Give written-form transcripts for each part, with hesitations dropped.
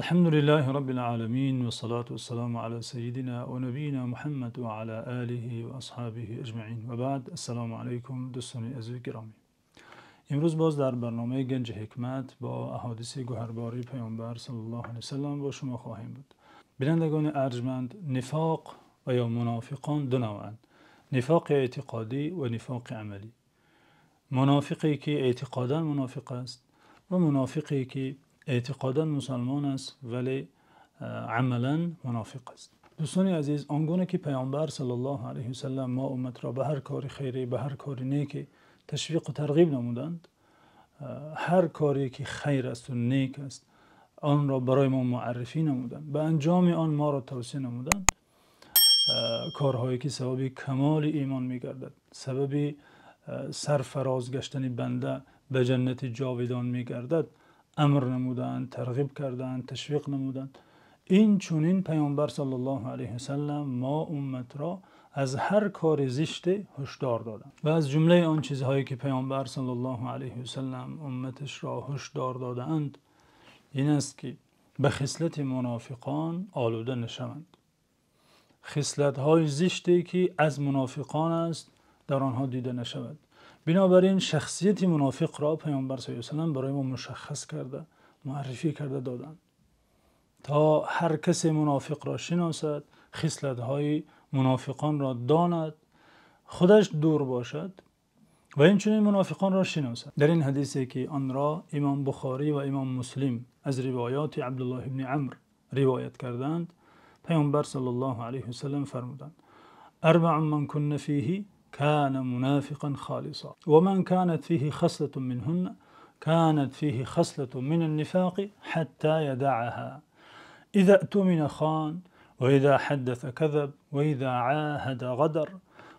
الحمد لله رب العالمين والصلاة والسلام على سيدنا ونبينا محمد وعلى آله وأصحابه أجمعين وبعد السلام عليكم дӯстони азиз гиромӣ, имрӯз боз дар барномаи Ганҷи Ҳикмат бо аҳодиси гавҳарбори Паёмбар саллаллоҳу алайҳи васаллам бо шумо хоҳем буд. Бинандагони арҷманд, нифоқ ва ё мунофиқон ду навъанд: нифоқи эътиқодӣ ва нифоқи амалӣ. Мунофиқе ки эътиқодан мунофиқ аст ва мунофиқе ки эътиқодан мусулмон аст, вале амалан мунофиқ аст. Дӯстони азиз, он гуна ки Паёмбар саллаллоҳу алайҳи васаллам мо умматро ба ҳар кори хайре, ба ҳар кори некӣ ташвиқ ва тарғиб намуданд, ҳар коре ки хайр аст ва нек аст, онро барои мо муаррифӣ намуданд, ба анҷоми он моро тавсия намуданд. Корҳое ки сабаби камоли имон мегардад, сабаби сарфароз гаштани банда ба ҷаннати ҷовидон мегардад, амр намуданд, тарғиб карданд, ташвиқ намуданд. Ин чунин Паёмбар саллаллоҳу алайҳи васаллам мо умматро аз ҳар кори зиште ҳушдор доданд ва аз ҷумлаи он чизҳое ки Паёмбар саллаллоҳу алайҳи васаллам умматашро ҳушдор додаанд ин аст ки ба хислати мунофиқон олуда нашаванд. Хислатҳои зиште ки аз мунофиқон аст дар онҳо дида нашавад. Бинобар ин шахсияти мунофиқро Паёмбар саллаллоҳу алайҳи васаллам барои мо мушаххас карда, муаррифӣ карда доданд, то ҳар касе мунофиқро шиносад, хислатҳои мунофиқонро донад, худаш дур бошад ва инчунин мунофиқонро шиносад. Дар ин ҳадисе ки онро Имом Бухорӣ ва Имом Муслим аз ривоёти Абдуллоҳ ибни Амр ривоят кардаанд, Паёмбар саллаллоҳу алайҳи васаллам фармуданд: أربع من كن فيه كان منافقا خالصا ومن كانت فيه خصلة منهن كانت فيه خصلة من النفاق حتى يدعها إذا اؤتمن خان وإذا حدث كذب وإذا عاهد غدر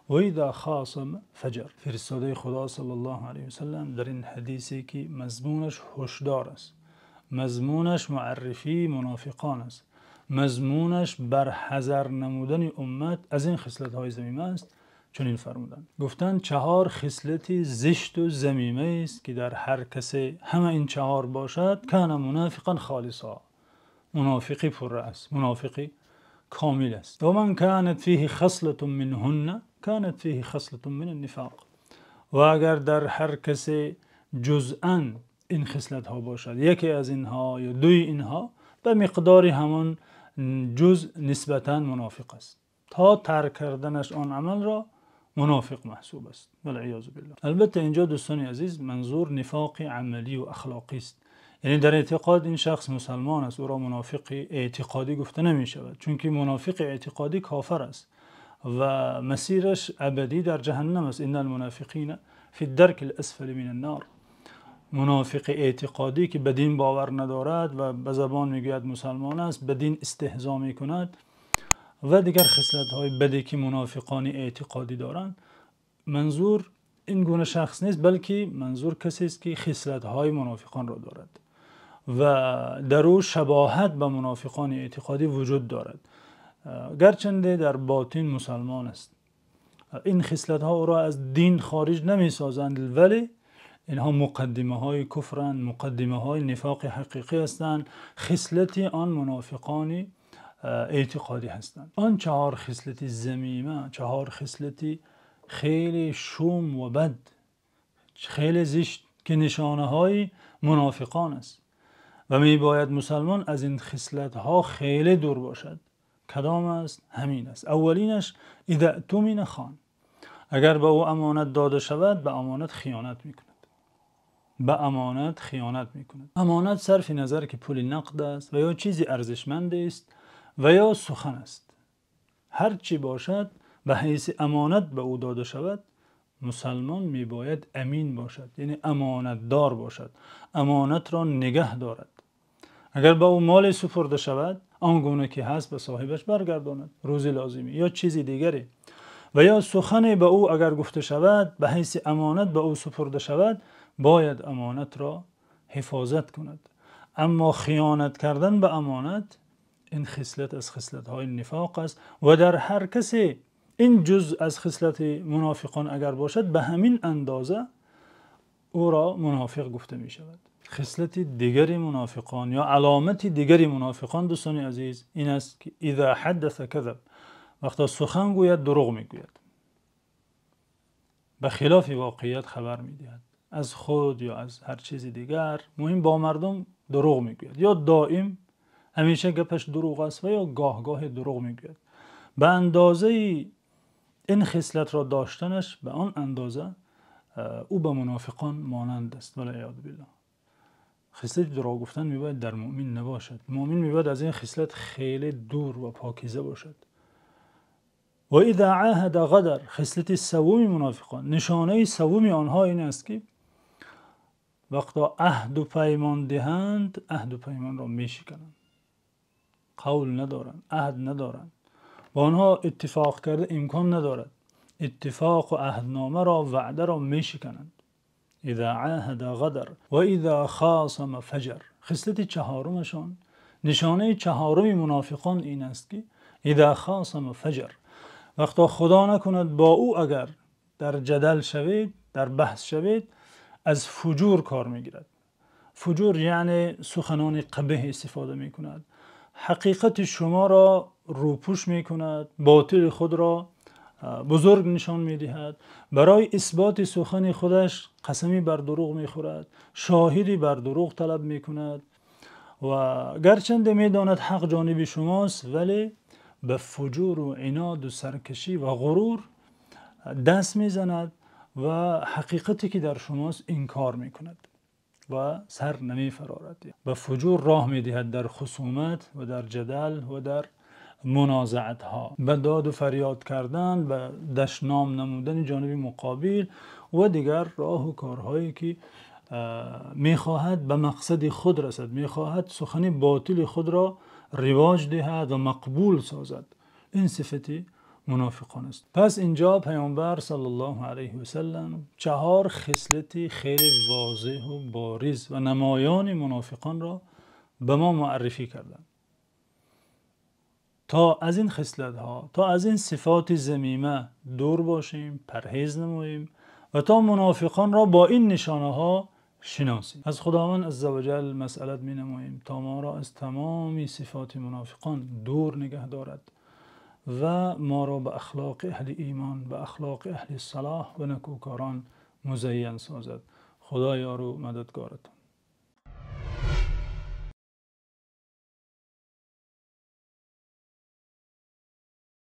وإذا خاصم فجر. Фиристодаи Худо саллаллоҳу алайҳи васаллам дар ин ҳадисе ки мазмунаш ҳушдор аст, мазмунаш муаррифии мунофиқон аст, мазмунаш барҳазар намудани уммат аз ин хислатҳои замима аст, чунин фармуданд. Гуфтанд чаҳор хислати зишт ва замима аст ки дар ҳар касе ҳама ин чаҳор бошад, كان منافقا خالصا, мунофиқи пурра аст, мунофиқи комил аст. ومن كانت فيه خصلة منهن كانت فيه خصلة من النفاق. Ва агар дар ҳар касе ҷузъан ин хислатҳо бошад, яке аз инҳо ё дуи инҳо, ба миқдори ҳамон ҷузъ нисбатан мунофиқ аст. То тарк карданаш он амалро мунофиқ маҳсуб аст. والعیاذ بالله. Албатта инҷо, дӯстони азиз, манзур нифоқи амалӣ ва ахлоқӣ аст. Яъне дар эътиқод ин шахс мусулмон аст, ӯро мунофиқи эътиқодӣ гуфта намешавад, чунки мунофиқи эътиқодӣ кофир аст ва масираш абадӣ дар ҷаҳаннам аст. إن المنافقين في الدرك الأسفل من النار. Мунофиқи эътиқодӣ ки ба дин бовар надорад ва ба забон мегӯяд мусулмон аст, ба дин истеҳзо мекунад ва дигар хислатҳои баде ки мунофиқони эътиқодӣ доранд, манзур ин гуна шахс нест, балки манзур касест ки хислатҳои мунофиқонро дорад ва дар ӯ шабоҳат ба мунофиқони эътиқодӣ вуҷуд дорад, гарчанде дар ботин мусулмон аст. Ин хислатҳо ӯро аз дин хориҷ намесозанд, вале инҳо муқаддимаҳои куфранд, муқаддимаҳои нифоқи ҳақиқӣ ҳастанд, хислати он мунофиқони эътиқодӣ ҳастанд. Он чаҳор хислати замима, чаҳор хислати хеле шум ва бад, хеле зишт ки нишонаҳои мунофиқон аст ва мебояд мусулмон аз ин хислатҳо хеле дур бошад. Кадом аст? Ҳамин аст. Аввалинаш: إذا اؤتمن خان. Агар ба ӯ амонат дода шавад, ба амонат хиёнат мекунад. Ба амонат хиёнат мекунад. Амонат сарфи назар ки пули нақд аст ва ё чизи арзишманд аст ва ё сухан аст, ҳар чӣ бошад, ба ҳайси амонат ба ӯ дода шавад, мусулмон мебояд амин бошад, яъне амонатдор бошад, амонатро нигаҳ дорад. Агар ба ӯ моле супурда шавад, он гуна ки ҳаст ба соҳибаш баргардонад, рӯзи лозимӣ ё чизи дигаре, ва ё сухане ба ӯ агар гуфта шавад, ба ҳайси амонат ба ӯ супурда шавад, бояд амонатро ҳифозат кунад. Аммо хиёнат кардан ба амонат ин хислат аз хислатҳои нифоқ аст ва дар ҳар касе ин ҷузъ аз хислати мунофиқон агар бошад, ба ҳамин андоза ӯро мунофиқ гуфта мешавад. Хислати дигари мунофиқон ё аломати дигари мунофиқон, дӯстони азиз, ин аст ки إذا حدث كذب, вақте сухан гӯяд, дурӯғ мегӯяд, ба хилофи воқеият хабар медиҳад аз худ ё аз ҳар чизи дигар. Муҳим, бо мардум дурӯғ мегӯяд, ё доим, ҳамеша гапаш дурӯғ аст ва ё гоҳ-гоҳе дурӯғ мегӯяд. Ба андозаи ин хислатро доштанаш, ба он андоза ӯ ба мунофиқон монанд аст. والعیاذ بالله. Хислати дурӯғ гуфтан мебояд дар мӯъмин набошад. Мӯъмин мебояд аз ин хислат хеле дур ва покиза бошад. وإذا عاهد غدر. Хислати севуми мунофиқон, нишонаи севуми онҳо ин аст, ки вақто аҳду паймон диҳанд, аҳду паймонро мешикананд, қавл надоранд, аҳд надоранд, бо онҳо иттифоқ карда имкон надорад, иттифоқу аҳдномаро, ваъдаро мешикананд. إذا عاهد غدر وإذا خاصم فجر. Хислати чаҳорумашон, нишонаи чаҳоруми мунофиқон ин аст, ки إذا خاصم فجر, вақто, худо накунад, бо ӯ агар дар ҷадал шавед, дар баҳс шавед, аз фуҷур кор мегирад. Фуҷур яъне суханони қабеҳ истифода мекунад, ҳақиқати шуморо рӯпӯш мекунад, ботили худро бузург нишон медиҳад, барои исботи сухани худаш қасами бар дурӯғ мехӯрад, шоҳидӣ бар дурӯғ талаб мекунад ва гарчанде медонад, ҳақ ҷониби шумост, вале ба фуҷуру иноду саркашӣ ва ғурур даст мезанад ва ҳақиқате ки дар шумост, инкор мекунад ва сар намефарорад, ба фуҷур роҳ медиҳад дар хусумат ва дар ҷадал ва дар мунозаатҳо, ба доду фарёд кардан, ба дашном намудани ҷониби муқобил ва дигар роҳу корҳое ки мехоҳад ба мақсади худ расад, мехоҳад сухани ботили худро ривоҷ диҳад ва мақбул созад. Ин сифати мунофиқон аст. Пас инҷо Паёмбар صلى الله عليه وسلم чаҳор хислати хеле возеҳу бориз ва намоёни мунофиқонро ба мо муаррифӣ карданд, то аз ин хислатҳо, то аз ин сифоти замима дур бошем, парҳез намоем ва то мунофиқонро бо ин нишонаҳо шиносем. Аз Худованд عز وجل масъалат менамоем, то моро аз тамоми сифоти мунофиқон дур нигаҳ дорад ва моро ба ахлоқи аҳли имон, ба ахлоқи аҳли салоҳ ва некӯкорон музайян созад. Худо ёру мададгоратон.